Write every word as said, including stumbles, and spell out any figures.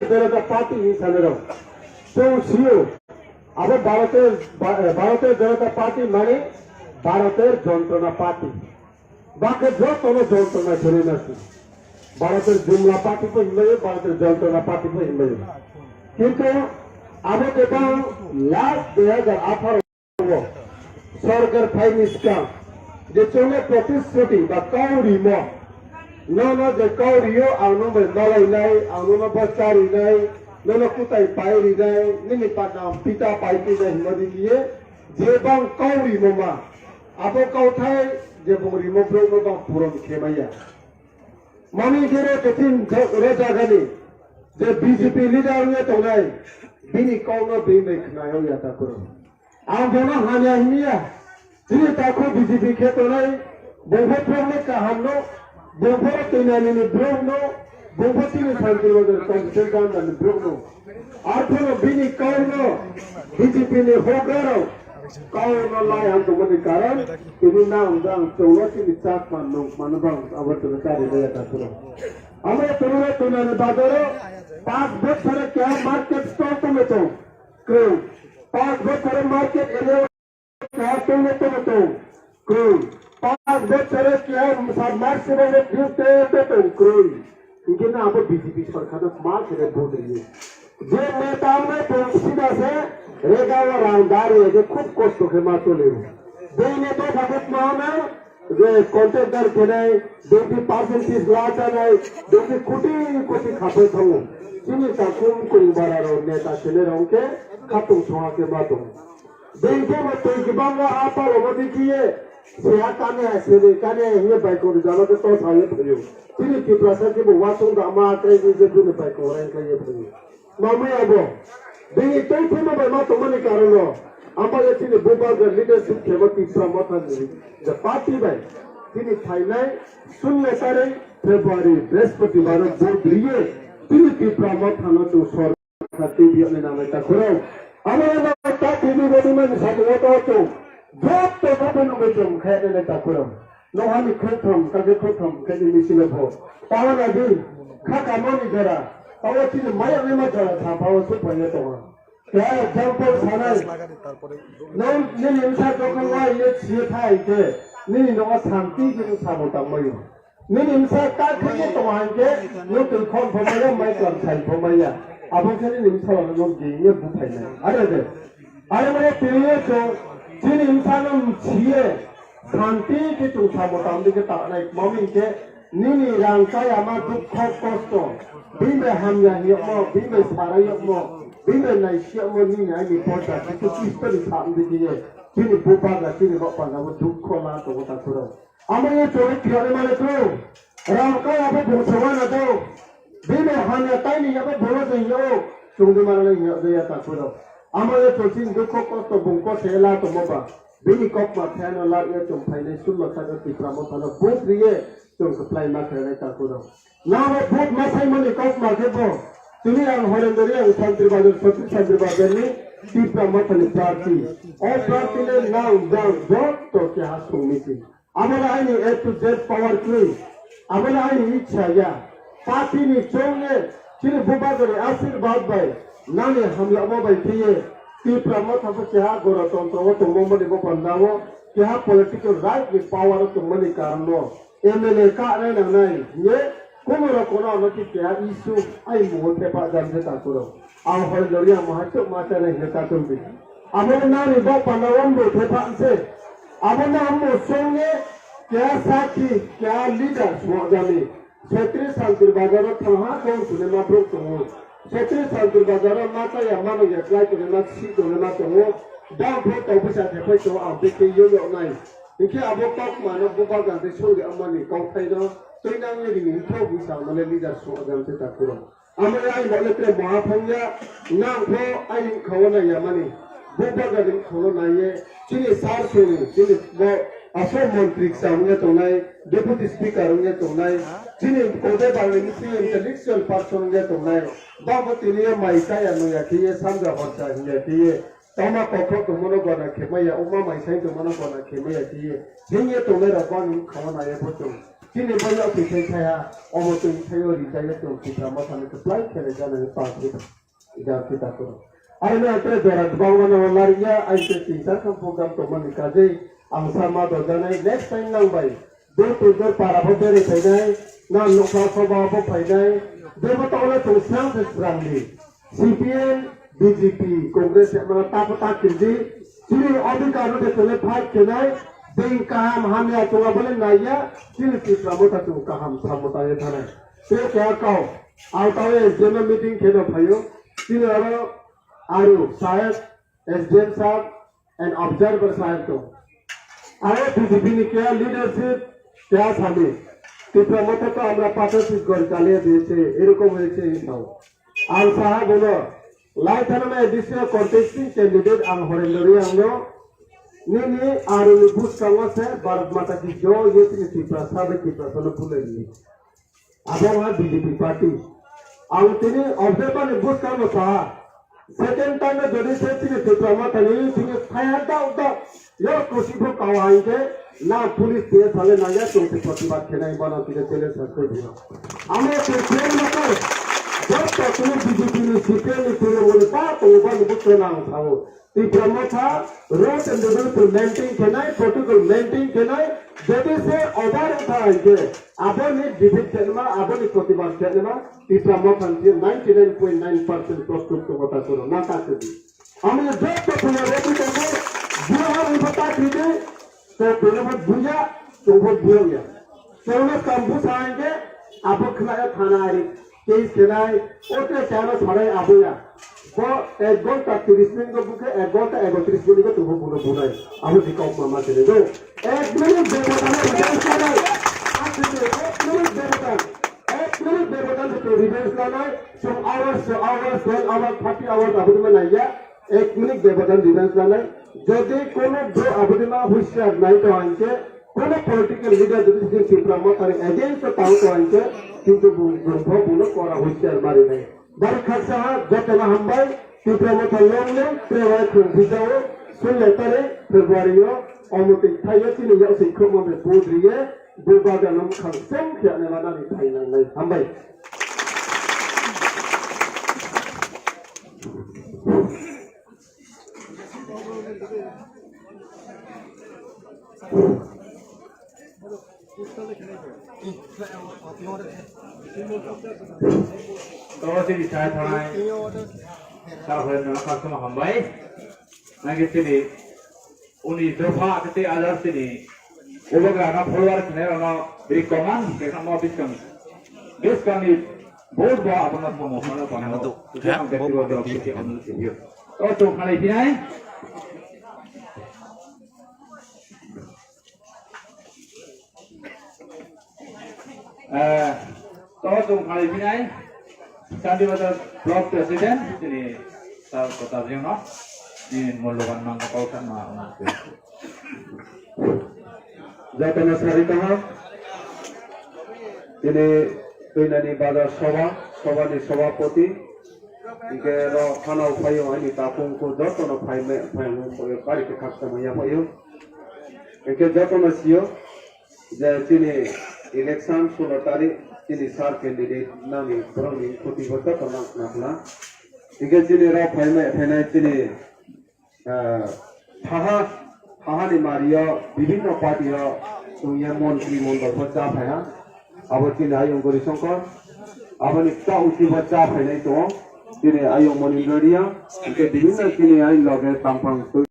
Janata Party hinwi sanai rok. Chwng sio, abo Bharoter, Bha-, Bharoter Janata Party mane Bharoter Jontrona Party. Bakhe jotono jontrona khenai nasi. Bharoter Jumla Party bo hinmai, Bharoter Jontrona Party bo hinmai. Kintu abo kebang last dui hajar atharo o sorkar phaini swkang je chwngno protisruti ba kau rimo, nono je kau rio, ang nono bai malainai, ang nono bacha rinai, nono kutai pai rinai, nini padam pita pai rinai hinmani kiye je bang kau rimo ma, abo kauthai je bung rimo borokno bang puron khemaya. Mani khe ro kothin ro jagani je B J P leader wngya tongnai, bini kokno bini bai khnayo ya ta kuro. Ang bono hamya himya, chini takhu B J P khe tongnai, bongpho phokno kahamno, bongpho twinanini borokno, bongpho chini Santir Bazar constituency andani borokno. Arphuno bini kokno B J P ni hokrarok kokno lai ang tongmani karon tini nang jang chwngno chini chakma nungmano bang abo chwngno chari maya ta phuru. Amo chwngno tunani bazaro panch bochore keha market stall tongwi tong kwrwi. Panch bochore market area Katung no tong tong kroi. Pas bochore kiya sab mar sibang no kroi te te tong kroi. Hingke na abo B J P sorkar no ma khe vote riye. Je neta no tong sida se rega o rang dar ye je khub kosto khe ma tole. Dei neta khabuk ma na je contractor khenai, dei percentage la chanai, dei koti koti khapai thango. Chini takhum kung bara rok neta khenai rok khe khatung thonga khe ma tong. Bengke bo twi kwbangma a palo bo dikhiye, seha kane hai sede, kane hai hiye baikor jalo khe to saye phaio. Chini Tiprasa khe bo wasung da ma tei ni je bini baikor rai kaiye phaio. Mamaya bo, bini tei phima bai ma tongmani karono, amba ye chini bubagra leadership khe bo Tipra Motha ni je party bai, chini phainai sunne tarik February, Brihaspatibar vote riye, chini Tipra Motha no chwng sor Kha T V ni nangwi ta khurao. Amo no ta T V bo ni mani sa mo to to. Joto ko bo nangwi jom kha ni ta khurao. No hani khum thum, ka ge khum thum, ka ni misi le pho. Pawa na di, kha ka mo ni jara. Pawa chini maya ni ma jara, sa pawa su pa ye to. Kaya example sanai. No, ni ni sa to ko wa ye chi thai ke. Ni ni no santi ke sa mo ta mo yo. Nini bwsa ta khe tongo hai khe, nwng twi khon pho maya, mai kwlam sai pho maya. Abo khe nini bwsa rok nwng geng ye buphainai. Are de. Are mane twiwi chwng chini bwsa no mchiye, santi khe chwng samo tamdi khe tanai. Mami khe nini rang chaya ma dukho kosto. Bini bai hamya hiyokmo, bini bai sarai yokmo, bini bai naisi yokmo nini aini poisa Jisu Khristo ni samdi khe ye. Chini bubagra chini rok panda bo dukho la tongo ta khoro. Amo ye chori tiyani mane tu. Ram kai abo bung sewa na do. Bini hanya taini yabo bolo de yo. Chungdi mane na yo de ya ta kudo. Amo ye chori dukho kosto bung ko se la to mo ba. Bini kok ma thai no la ye chung phai ne sul ma sa Tipra Motha no bung riye chung khlai ma thai ta kudo. Na bo but ma sai mani kok ma ke bo. Tini ang horendori ang Santir Bazar, Sotri Santir Bazar ni Tipra Motha ni party. O party le nang dang jotto ke ha sung miti. Amo no aini A to Z power kwrwi. Amo no aini ichha ya. Party ni chong ye, chini bubagra ni ashirbad bai, nani hamyamo bai khe ye, Tipra Motha bo keha gorotontro o tongmani bo panda o, keha political right ni power o tongmani karon o, M L A ka nai nang nai, ye, kono rok kono ano ki keha issue, ai mungo thepa jam se ta kuro. Ang hoi lori ang mohai chuk ma chana hino ta tong bi. Abo nani bok panda wan bo the pha se. Abo na mo song ye kya sakhi kya leader suwa jani. Setri Santir Bazar o thang ha kong sune ma brok tongo. Setri Santir Bazar o ma cha ya ma no ya klai tone ma si tone ma tongo. Dam pho to bisa the phai to ang beke yo yo nai. Hingke abo kok ma no bo bagan te song de amani kok thai no. Tui nang ye ri ni tho bisa ma le leader suwa jani te ta kuro. Amo yang bo le tre maha phang ya, nang pho ai khao na ya mani. Bo baga ni khao na ye, chini sar suni, chini bo asok mantri sa wngya tongnai, deputy speaker wngya tongnai, chini kote bangni C M intellectual person wngya tongnai. Ba bo tini ye mai kaya no ya khe ye, samja horsa hingya khe ye, tama kokrok tongmano gona khemaya, uma mai sai tongmano gona khemaya khe ye, hingye tongnai rok bani khao na ye bo chwng. Chini boyok twi thai thaya, omo twi thaio rijaya chwng Tipra Mothani kwplai khe rijana ni party. Ida kita kuro. Aroni ang tere jora bangmano lariya, ang tere tin char khan program tongmani kajai, ang sama dojanai, next time nang bai. Door to door para bo bere phainai, na nokha soba bo phainai, debo tole tong sang se srangli. C P M, B J P, Congress ya mana tapa ta kirdi, chini adhikar de tole fight khenai, ding kaham hamya tonga bole naiya, chini Tipra Motha chung kaham samota ye thanai. Te kaya kau, autawe S D M meeting kheno phaio, chini aro aru saheb, S D M saheb, and observer saheb to. Aro B J P ni kaya leadership kaya sami. Tipra Motha to amra pacha sis gor chaliye diyese, erokom hoyese, ei sao. Ang saha bono, lai thana na A D C o contesting candidate ang Horendra Reang no, nini aroni bwskango se Bharat Mata ki joy ye chini Tipra sabe Tipra sano pulai ni. Abo wngkha B J P party. Ang tini observer ni bwskango saha. Second time no jodi se chini Tipra Motha ni tini thaya dao dao. Yo kusi bo kawa hingke na police te sale na ya tong te protibad khenai bono tini challenge sa koi dino. Amo te koi na koi. Jot to tini B J P ni C P M ni tini mo ni pa tong ba ni bwskango ang sao. Tipra Motha rules and regulation maintain khenai, protocol maintain khenai, jodi se order wngkha hingke, aboni defeat khenma, aboni protibad khenma, Tipra Motha hingke ninety nine point nine percent prostut tongo ta kuro, na ta kuro. Amoni jotto puya ready tongo, buya ha wngkha ta kiri de, to bini bo buya, to bo buya ya. Chwngno kam bwsa hingke abo khwlai thana ari case khenai, o tre chana sarai aboya. Bo ek ghonta tris minute ko bukhe ek ghonta ekotris minute ko tongbo buno bunai. Abo di kok mama kene do. Ek minute bebodano revenge lanai. Asli ek minute bebodan. Ek minute bebodan to revenge lanai. Some hours, so hours, twelve hours, thirty hours abo di mana ya. Ek minute bebodan revenge lanai. Jodi kono bro abo di ma husiar nai to anke, kono political leader jodi se Tipra Mothani against to tang to anke, kintu bung bung bung no kora husiar mari nai. Bari khaksa ha, jotono hambai, Tipra Motha long live, Trevor Khum Bijao, sullo tarik February o, omo twi thaio chini yaksui khukma bai vote riye, bo bagano mwkhang song khiyana lanani thai nang nai. Hambai. Toro sini sai thanai. Sir, hoi nang khasuma hambai. Nang sini uni dofa kete ajar sini. Ubagra na follower kene rano beri koman kena mo biskang. Biskang ni board ba abana mo mo mo. Nang tu, ya, board ba. Kete anu sini. Oh, tu kali sini. Eh, to chwng phalai phinai, Santibazar Block President, chini Sir Protap Jengno, nini mulloban mangkha kok sanma. Jotono sari kaham, chini Twinani Bazar Sabha, Sabhani Sabhapati, hingke ro phanao phaio ani tapung ko jotono phaime, phaimo, phaio, bari khe khaksa maya phaio. Hingke jotono sio, je chini election sullo tarik chini sir candidate nangni borokni khuti bo joto nang khna khna. Hingke chini ro phaime, phainai chini, ah, thaha, thahani mario bibhinno party o tongya montri mondol bo cha phaiha. Abo chini ayung Gori Songkor, aboni ta uti bo cha phainai tongo. Chini ayung Monindra Reang, hingke bibhinno chini ayung loge tangphang twi